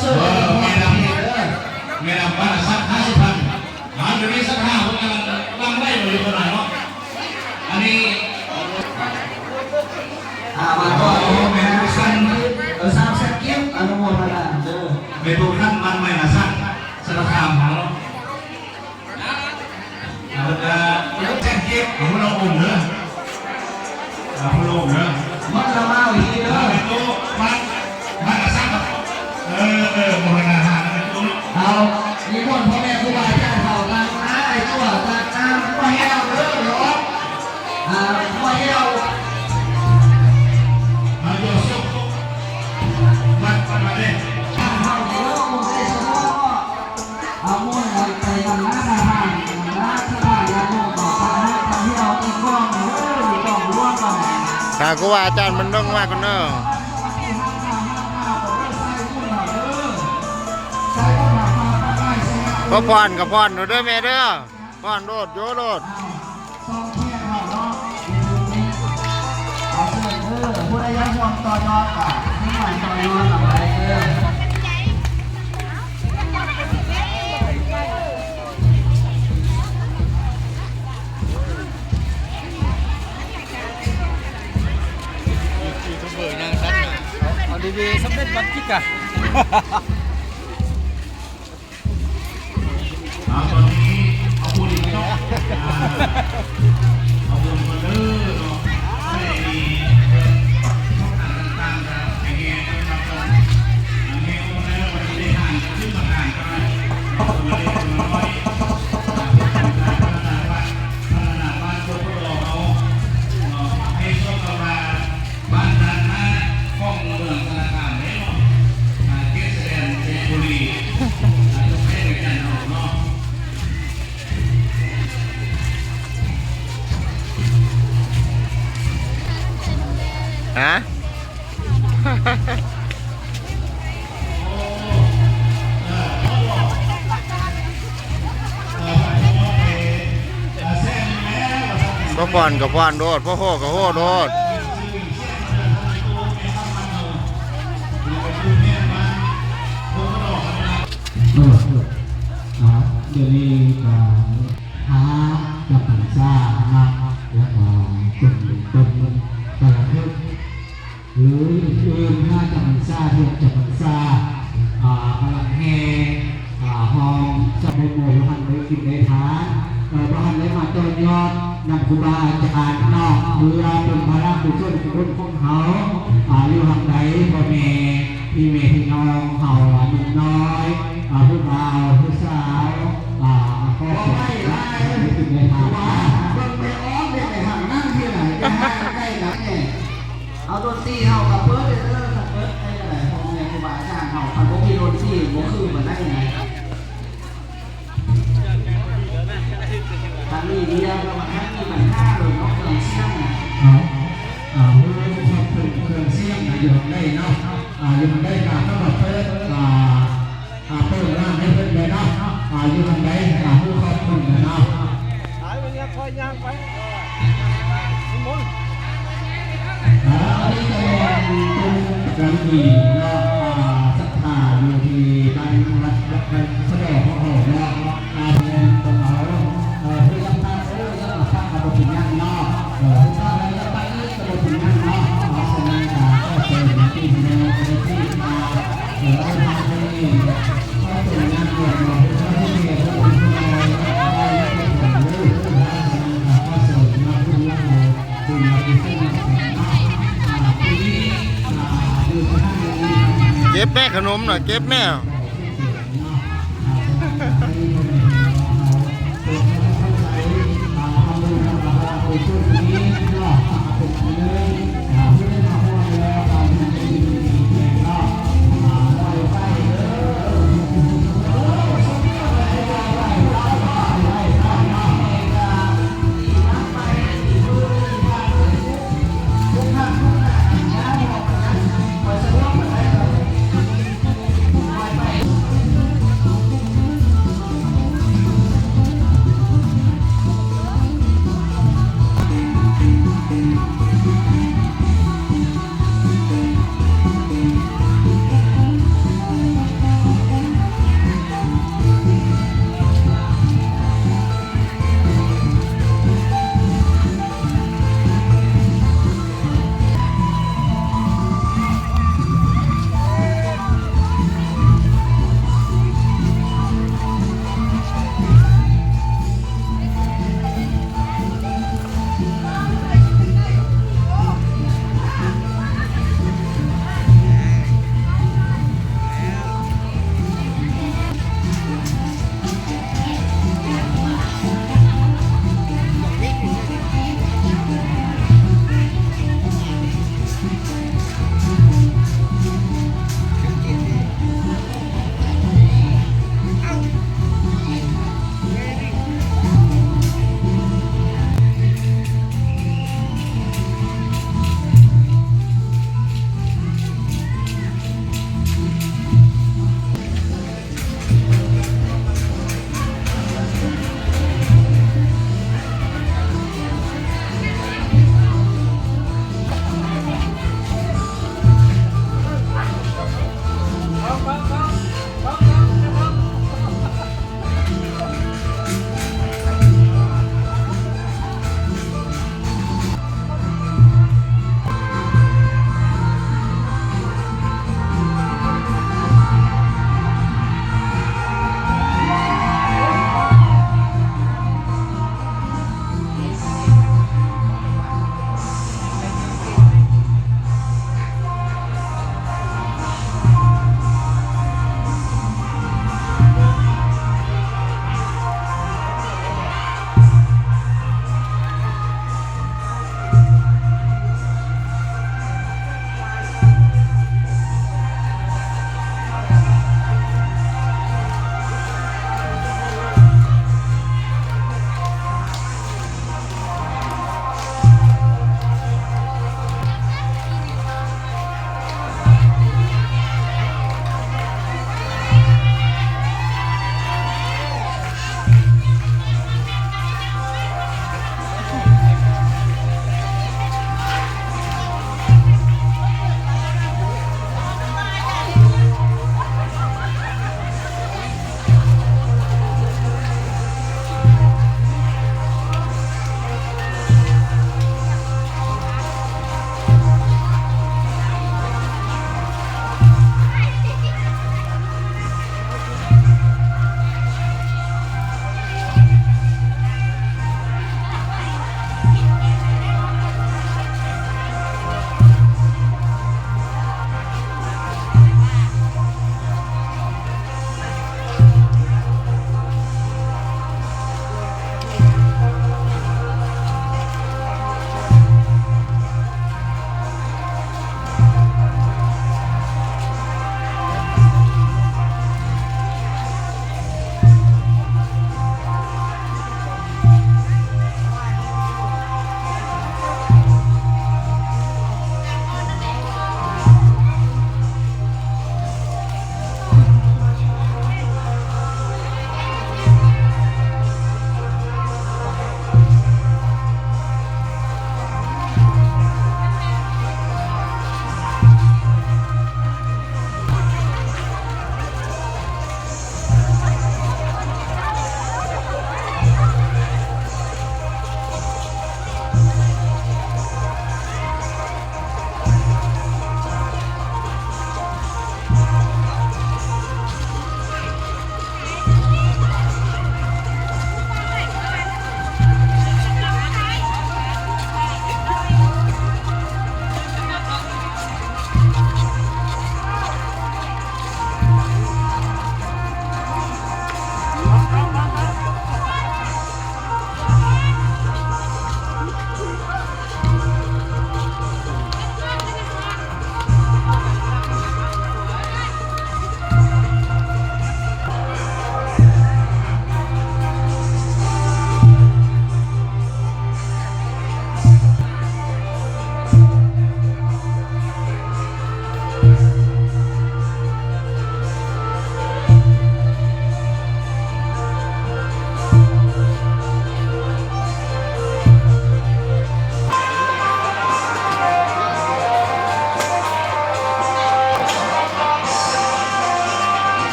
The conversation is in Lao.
ເອີ ແມ່ດຳ ແມ່ດຳ ບ້ານລະສັກ ຫ້າສິບພັນ. ອ່າ ດຽວນີ້ສັກຫ້າເພິ່ນກຳລັງຫຼັ່ງໄຫຼມາຢູ່ເທົ່ານັ້ນເນາະ. ອັນນີ້ ອ່າ ມາຕໍ່ ໂອ້ ແມ່ນ ເອີ ສາມສິບ ເອີ ສາມສິບກິບ ອະນຸໂມທະນາເດີ ແມ່ຕູ້ຂັນບ້ານໃໝ່ລະສັກ ສາລະຄາມເຮົາເນາະ. ແລ້ວກະ ແຈກເກັບ ເອົາ ເອົາອົມເດີ ເອົາອົມເດີ ມັນລະມາອີກເດີ ເອົາໄປໂຕະ ມັນ ມັນກະສັກ ເອີ ເອີ ໂມທະນາທານນະ ເອົາ ນິມົນພໍ່ແມ່ຄູບາອາຈານເຮົາ ຕັ້ງໜ້າໄອ້ຕົວ ຕັ້ງໜ້າພໍ່ແຫ້ວເດີ ເນາະ ອ່າ ພໍ່ແຫ້ວ ເອົາ ໂຍສຸ ວັດ ວັດ ວັດເດ ເຮົາເດີ ອົງເດຊະໂນ ຖ້າຄູບາອາຈານເພິ່ນລົງມາກ່ອນເດີ. ບໍ່ຟ້ອນກໍຟ້ອນໂລດເດີແມ່ເດີ ຟ້ອນໂລດ ໂຍໂລດ. ສອງແຂກເຮົາເນາະ ເອົາເຊີນເດີ ຜູ້ໃດຢາກຮ່ວມຕໍ່ຍອດກະ ຮ່ວມຕໍ່ຍອດນຳໄດ້ເດີ. ຢູທູບເບີຍ່າງສັດ ເອົາ ເອົາດີໆ ສຳເລັດວັດຈິກະ. ອ່າ ຕອນນີ້ເອົາບຸນກ່ອນເນາະ ອ່າ ເອົາບຸນກ່ອນເດີເນາະ ໃຫ້ມີເພິ່ນ ພວກທ່ານຕ່າງໆ ກໍໄປແຫ່ກັນມາກ່ອນ ອ່າ ແຫ່ອອກມາແລ້ວກໍໄດ້ທານຂຶ້ນມາທານກໍໄດ້ ເນາະ ຄົນລະເລັກຄົນລະນ້ອຍ ອ່າ ເພື່ອການພັດທະນາວັດ ພັດທະນາບ້ານໂຄກໂພດອກເຮົາ ເນາະ ໃຫ້ສົມກັບວ່າ ບ້ານດ່ານໜ້າຂອງເມືອງສາລະຄາມເດ້ເນາະ ອ່າ ເຂດຊາຍແດນໄຊຍະບູລີ ອ່າ ຕົກແຕ່ງໃນການເຮົາເນາະ ຮະ? ບໍ່ຟ້ອນກໍຟ້ອນໂລດ ບໍ່ໂຮກໍໂຮໂລດ. ເອີ ອ່າ ດຽວນີ້ກໍພາຈຳພັນສານະ ແລ້ວກໍເປັນຕົ້ນກະລະພຶກ ຫຼືອື່ນໆ ພາຈຳພັນສາ ທຽນຈຳພັນສາ ອ່າ ກຳລັງແຫ່ ອ່າ ຮ້ອງສັບໂມໂຫ ບໍ່ທັນໄດ້ກິນໄດ້ທານ ເອີ ບໍ່ທັນໄດ້ມາຕໍ່ຍອດນຳຄູບາອາຈານເນາະ ເພື່ອເປັນພະລະກຸສົນກຸສົນຂອງເຮົາ ອ່າ ຢູ່ທາງໃດ ພໍ່ແມ່ ພີ່ແມ່ພີ່ນ້ອງເຮົາ ອ່າ ໜຸ່ມນ້ອຍ ອ່າ ຜູ້ບ່າວຜູ້ສາວ ອ່າ ຂໍໃຫ້ໄດ້ກິນໄດ້ທານ ເບິ່ງໄປອອກເດ້ ໄປທາງນັ້ນທີ່ໃດ ໄປຫາໃກ້ນະແມ່. ເອົາດົນຕີເຮົາກະເປີດເດີ ກະເປີດໄດ້ກະໄດ້ ພໍ່ແມ່ຄູບາອາຈານເຮົາ ຄັນບໍ່ມີດົນຕີບໍ່ຄືປານໃດນະ ຄັນມີວຽກແລ້ວມັນມີບັນຫາເລີຍເນາະ ເຄື່ອງສຽງນະ ເອົາ ເອົາ ຂອບຄຸນເຄື່ອງສຽງນະ ຢູ່ໃດເນາະ ອ່າ ຢູ່ໃດກະເຂົ້າມາເປີດ ອ່າ ອ່າ ເປີດຮ້ານໃຫ້ເພິ່ນແດ່ເນາະ ອ່າ ຢູ່ທາງໃດ ອ່າ ຮູ້ຂອບຄຸນແດ່ເນາະ ໄປເລີຍ ຄ່ອຍຍ່າງໄປ ນິມົນ ອ່າ ອັນນີ້ກະແມ່ນເປັນການດີເນາະ ອ່າ ສັດທາຢູ່ທີ່ບ້ານວັດ ວັດສະດອຂອງເຮົາເນາະ ອ່າ ເພິ່ນເອົາ ເອີ ຜູ້ຍັງພາກ ເອີ ຍັງພາກກະບໍ່ເປັນຫຍັງເນາະ ເອີ ຜູ້ພາກແລ້ວຍັງພາກອີກ ເກັບແມ່ຂະໜົມນະ ເກັບແມ່.